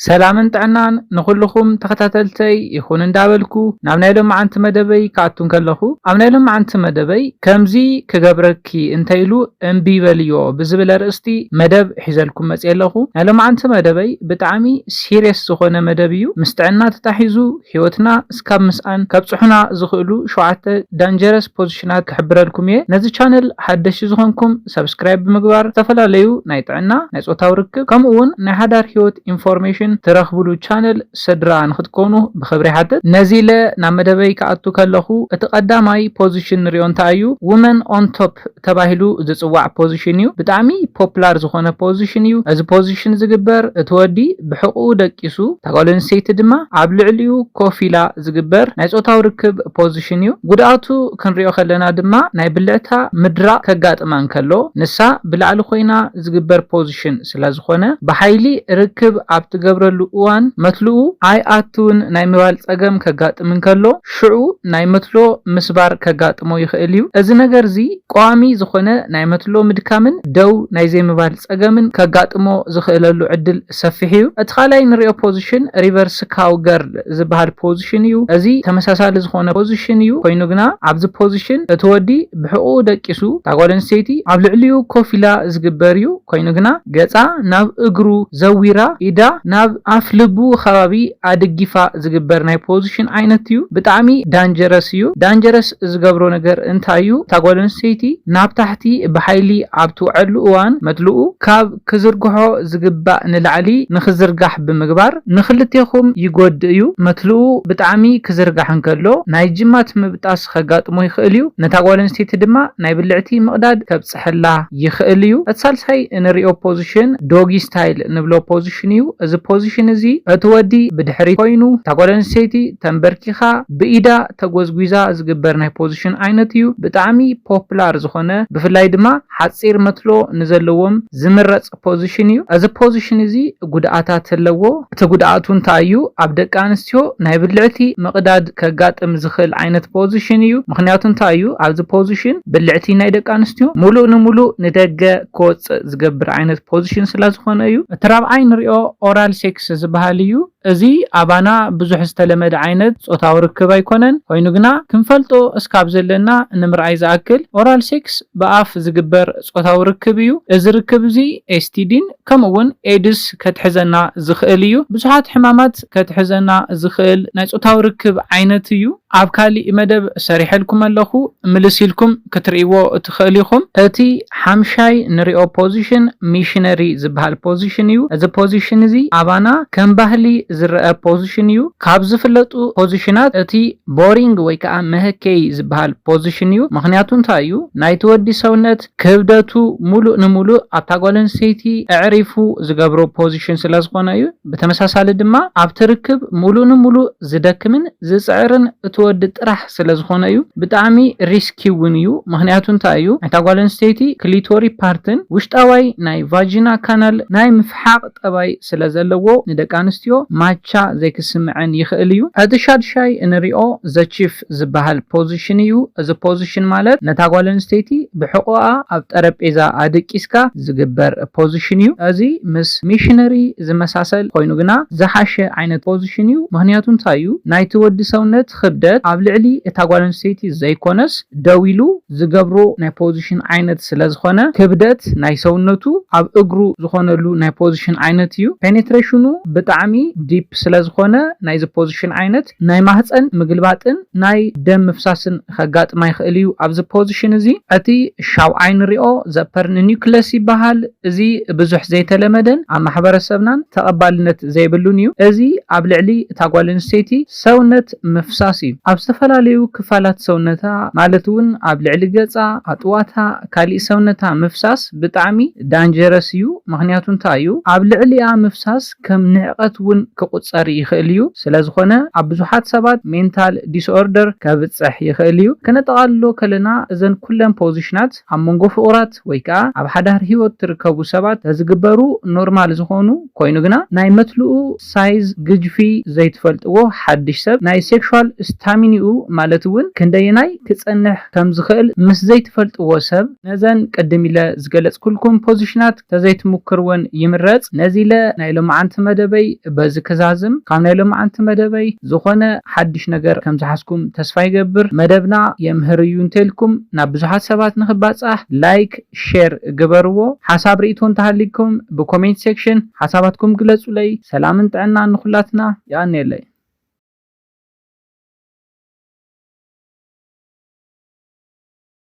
ሰላምን ጥዕናን ንኹልኹም ተኸታተልተይ ይኹን እንዳበልኩ፣ ናብ ናይ ሎማዓንቲ መደበይ ክኣቱ እንከለኹ፣ ኣብ ናይ ሎማዓንቲ መደበይ ከምዚ ክገብረኪ እንተኢሉ እምቢ በልዮ ብዝብል ኣርእስቲ መደብ ሒዘልኩም መፅየ ኣለኹ። ናይ ሎማዓንቲ መደበይ ብጣዕሚ ሲሪየስ ዝኾነ መደብ እዩ። ምስ ጥዕና ተታሒዙ ህይወትና እስካብ ምስኣን ከብፅሑና ዝኽእሉ ሸውዓተ ዳንጀረስ ፖዚሽናት ክሕብረልኩም እየ። ነዚ ቻነል ሓደሽቲ ዝኾንኩም ሰብስክራይብ ብምግባር ዝተፈላለዩ ናይ ጥዕና፣ ናይ ጾታዊ ርክብ፣ ከምኡ እውን ናይ ሓዳር ህይወት ኢንፎርሜሽን ትረኽብሉ ቻነል ስድራ ንኽትኮኑ ብኽብሪ ይሓትት። ነዚ ኢለ ናብ መደበይ ክኣቱ ከለኹ፣ እቲ ቀዳማይ ፖዚሽን ንሪኦ እንታይ እዩ? ውመን ኦን ቶፕ ተባሂሉ ዝጽዋዕ ፖዚሽን እዩ። ብጣዕሚ ፖፕላር ዝኾነ ፖዚሽን እዩ። እዚ ፖዚሽን ዝግበር እቲ ወዲ ብሕቑኡ ደቂሱ፣ እታ ጓል ኣንስተይቲ ድማ ኣብ ልዕሊኡ ኮፍ ኢላ ዝግበር ናይ ጾታዊ ርክብ ፖዚሽን እዩ። ጉድኣቱ ክንሪኦ ከለና ድማ ናይ ብልዕታ ምድራቕ ከጋጥማ እንከሎ፣ ንሳ ብላዕሊ ኮይና ዝግበር ፖዚሽን ስለ ዝኾነ፣ ብሓይሊ ርክብ ኣብ ትገብረሉ እዋን መትልኡ ኣይኣትውን ናይ ምባል ጸገም ከጋጥም እንከሎ፣ ሽዑ ናይ መትሎ ምስባር ከጋጥሞ ይኽእል እዩ። እዚ ነገር እዚ ቀዋሚ ዝኾነ ናይ መትሎ ምድካምን ደው ናይ ዘይምባል ጸገምን ከጋጥሞ ዝኽእለሉ ዕድል ሰፊሕ እዩ። እቲ ካልኣይ ንሪኦ ፖዚሽን ሪቨርስ ካው ገርል ዝበሃል ፖዚሽን እዩ። እዚ ተመሳሳሊ ዝኾነ ፖዚሽን እዩ። ኮይኑ ግና ኣብዚ ፖዚሽን እቲ ወዲ ብሕቑኡ ደቂሱ፣ እታ ጓል ኣንስተይቲ ኣብ ልዕሊኡ ኮፍ ኢላ ዝግበር እዩ። ኮይኑ ግና ገጻ ናብ እግሩ ዘዊራ፣ ኢዳ ናብ ኣፍ ልቡ ከባቢ ኣድጊፋ ዝግበር ናይ ፖዚሽን ዓይነት እዩ። ብጣዕሚ ዳንጀረስ እዩ። ዳንጀረስ ዝገብሮ ነገር እንታይ እዩ? እታ ጓል ኣንስተይቲ ናብ ታሕቲ ብሓይሊ ኣብ ትውዐሉ እዋን መትልኡ ካብ ክዝርግሖ ዝግባእ ንላዕሊ ንኽዝርጋሕ ብምግባር ንኽልቴኹም ይጎድእ እዩ። መትልኡ ብጣዕሚ ክዝርጋሕ እንከሎ ናይ ጅማት ምብጣስ ከጋጥሞ ይኽእል እዩ። ነታ ጓል ኣንስተይቲ ድማ ናይ ብልዕቲ ምቕዳድ ከብጽሐላ ይኽእል እዩ። እቲ ሳልሳይ እንሪኦ ፖዚሽን ዶጊ ስታይል ንብሎ ፖዚሽን እዩ። እዚ ፖዚሽን እዚ እቲ ወዲ ብድሕሪ ኮይኑ እታ ጓል ኣንስተይቲ ተንበርኪኻ ብኢዳ ተጎዝጒዛ ዝግበር ናይ ፖዚሽን ዓይነት እዩ። ብጣዕሚ ፖፕላር ዝኾነ፣ ብፍላይ ድማ ሓጺር መትሎ ንዘለዎም ዝምረጽ ፖዚሽን እዩ። እዚ ፖዚሽን እዚ ጉድኣታት ኣለዎ። እቲ ጉድኣቱ እንታይ እዩ? ኣብ ደቂ ኣንስትዮ ናይ ብልዕቲ ምቕዳድ ከጋጥም ዝኽእል ዓይነት ፖዚሽን እዩ። ምኽንያቱ እንታይ እዩ? ኣብዚ ፖዚሽን ብልዕቲ ናይ ደቂ ኣንስትዮ ሙሉእ ንሙሉእ ንደገ ክወፅእ ዝገብር ዓይነት ፖዚሽን ስለ ዝኾነ እዩ። እቲ ራብዓይ ንሪኦ ኦራል ሴክስ ዝበሃል እዩ። እዚ ኣባና ብዙሕ ዝተለመደ ዓይነት ጾታዊ ርክብ ኣይኮነን። ኮይኑ ግና ክንፈልጦ እስካብ ዘለና ንምርኣይ ዝኣክል፣ ኦራል ሴክስ ብኣፍ ዝግበር ጾታዊ ርክብ እዩ። እዚ ርክብ እዚ ኤስቲዲን ከምኡ እውን ኤድስ ከትሕዘና ዝኽእል እዩ። ብዙሓት ሕማማት ከትሕዘና ዝኽእል ናይ ጾታዊ ርክብ ዓይነት እዩ። ኣብ ካሊእ መደብ ሰሪሐልኩም ኣለኹ፣ ምልስ ኢልኩም ክትርእይዎ ትኽእል ኢኹም። እቲ ሓምሻይ ንሪኦ ፖዚሽን ሚሽነሪ ዝበሃል ፖዚሽን እዩ። እዚ ፖዚሽን እዚ ኣባና ከም ባህሊ ዝረአ ፖዚሽን እዩ። ካብ ዝፍለጡ ፖዚሽናት እቲ ቦሪንግ ወይ ከዓ መሀከይ ዝበሃል ፖዚሽን እዩ። ምኽንያቱ እንታይ እዩ? ናይቲ ወዲ ሰውነት ክብደቱ ሙሉእ ንሙሉእ ኣብታ ጓል ኣንስተይቲ ኣዕሪፉ ዝገብሮ ፖዚሽን ስለ ዝኾነ እዩ። ብተመሳሳሊ ድማ ኣብቲ ርክብ ሙሉእ ንሙሉእ ዝደክምን ዝጽዕርን እቲ ወዲ ጥራሕ ስለ ዝኾነ እዩ። ብጣዕሚ ሪስኪ እውን እዩ። ምኽንያቱ እንታይ እዩ? እታ ጓል ኣንስተይቲ ክሊቶሪ ፓርትን ውሽጣዋይ ናይ ቫጂና ካናል ናይ ምፍሓቕ ጠባይ ስለ ዘለዎ፣ ንደቂ ኣንስትዮ ማቻ ዘይክስምዐን ይኽእል እዩ። እቲ ሻድሻይ እንሪኦ ዘ ቺፍ ዝበሃል ፖዚሽን እዩ። እዚ ፖዚሽን ማለት ነታ ጓል ኣንስተይቲ ብሕቖኣ ኣብ ጠረጴዛ ኣደቂስካ ዝግበር ፖዚሽን እዩ። እዚ ምስ ሚሽነሪ ዝመሳሰል ኮይኑ ግና ዝሓሸ ዓይነት ፖዚሽን እዩ። ምኽንያቱ እንታይ እዩ? ናይቲ ወዲ ሰውነት ክብደት ኣብ ልዕሊ እታ ጓል ኣንስተይቲ ዘይኮነስ ደው ኢሉ ዝገብሮ ናይ ፖዚሽን ዓይነት ስለ ዝኾነ፣ ክብደት ናይ ሰውነቱ ኣብ እግሩ ዝኾነሉ ናይ ፖዚሽን ዓይነት እዩ። ፔኔትሬሽኑ ብጣዕሚ ዲፕ ስለ ዝኾነ፣ ናይዚ ፖዚሽን ዓይነት ናይ ማህፀን ምግልባጥን ናይ ደም ምፍሳስን ከጋጥማ ይኽእል እዩ። ኣብዚ ፖዚሽን እዚ እቲ ሻውዓይ ንሪኦ ዘ ፐርኒኒኩለስ ይበሃል። እዚ ብዙሕ ዘይተለመደን ኣብ ማሕበረሰብናን ተቐባልነት ዘይብሉን እዩ። እዚ ኣብ ልዕሊ እታ ጓል ኣንስተይቲ ሰውነት ምፍሳስ እዩ። ኣብ ዝተፈላለዩ ክፋላት ሰውነታ፣ ማለት እውን ኣብ ልዕሊ ገጻ፣ ኣጥዋታ፣ ካሊእ ሰውነታ ምፍሳስ ብጣዕሚ ዳንጀረስ እዩ። ምኽንያቱ እንታይ እዩ? ኣብ ልዕሊኣ ምፍሳስ ከም ንዕቐት እውን ክቁጸር ይኽእል እዩ። ስለዝኾነ ኣብ ብዙሓት ሰባት ሜንታል ዲስኦርደር ከብጽሕ ይኽእል እዩ። ክነጠቓልሎ ከለና እዘን ኩለን ፖዚሽናት ኣብ መንጎ ፍቑራት ወይ ከዓ ኣብ ሓዳር ህይወት ትርከቡ ሰባት ተዝግበሩ ኖርማል ዝኾኑ ኮይኑ ግና ናይ መትልኡ ሳይዝ ግጅፊ ዘይትፈልጥዎ ሓድሽ ሰብ ናይ ሴክሹዋል ስታሚኒኡ ማለት እውን ክንደየናይ ክጸንሕ ከም ዝኽእል ምስ ዘይትፈልጥዎ ሰብ ነዘን ቅድም ኢለ ዝገለጽኩልኩም ፖዚሽናት ተዘይትምክርወን ይምረጽ። ነዚ ኢለ ናይ ሎማዓንቲ መደበይ በዚ ክዛዝም። ካብ ናይ ሎማዓንቲ መደበይ ዝኾነ ሓድሽ ነገር ከም ዝሓዝኩም ተስፋ ይገብር። መደብና የምህር እዩ እንተልኩም ናብ ብዙሓት ሰባት ንኽባጻሕ ላይክ፣ ሼር ግበርዎ። ሓሳብ ርእይቶ እንተሃሊኩም ብኮሜንት ሴክሽን ሓሳባትኩም ግለጹለይ። ሰላምን ጥዕናን ንኹላትና። የቐንየለይ።